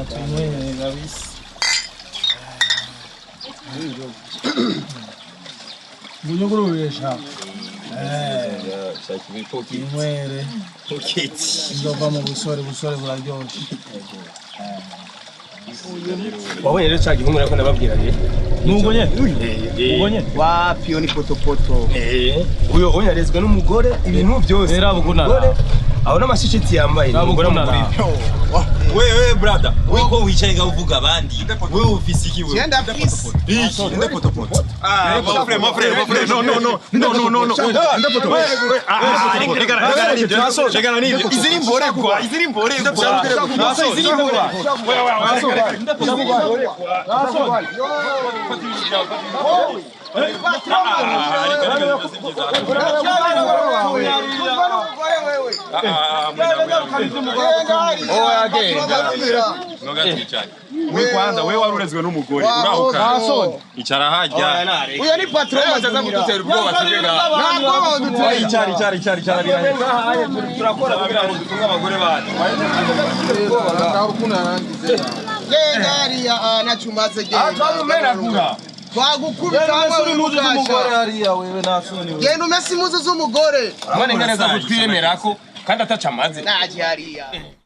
Tunywere kabisa. Ngunyugururisha. Inywere. Nzova mu busore, busore buraryoshe. Wabonye rero cya gihungu nako nababwira rero. Nubwo nyene. Ubwo nyene. Wapi, yo ni potopoto. Uyo yarezwe n'umugore, ibintu byose. Era bukunara. Umugore, aho n'amashishiti yambaye Era umugore bukunara. amugurira. Wewe brother, wewe ko wicaye ngaho uvuga abandi, wewe ufise iki wewe? Genda fisi. Iki, nde potopoto. Ah, mon frère, mon frère, mon frère. Non, non, non. Non, non, non, non. Nde potopoto. Ah, reka reka nibyo. Reka nibyo. Izi ni mboregwa, izi ni mboregwa. Izi ni mboregwa. Wewe wewe. Nde potopoto. We kwanza wewe warurezwe n'umugore urahuka icara hajya. Uyo ni patron mazimira. Ubwoba tujye ngaha. Ntabwo badutera. Icara, icara, icara, icara birahe. Turakora kugira ngo dutunge abagore bacu. Genda hariya, nacumaze genda. Twamumenagura. Twagukubita hamwe Impuzu z'umugore w'umugore. hariya wewe nasoni wewe. Genda umese impuzu z'umugore. Urabona neza ko twiyemera ko kandi ataca amaze. Naje hariya.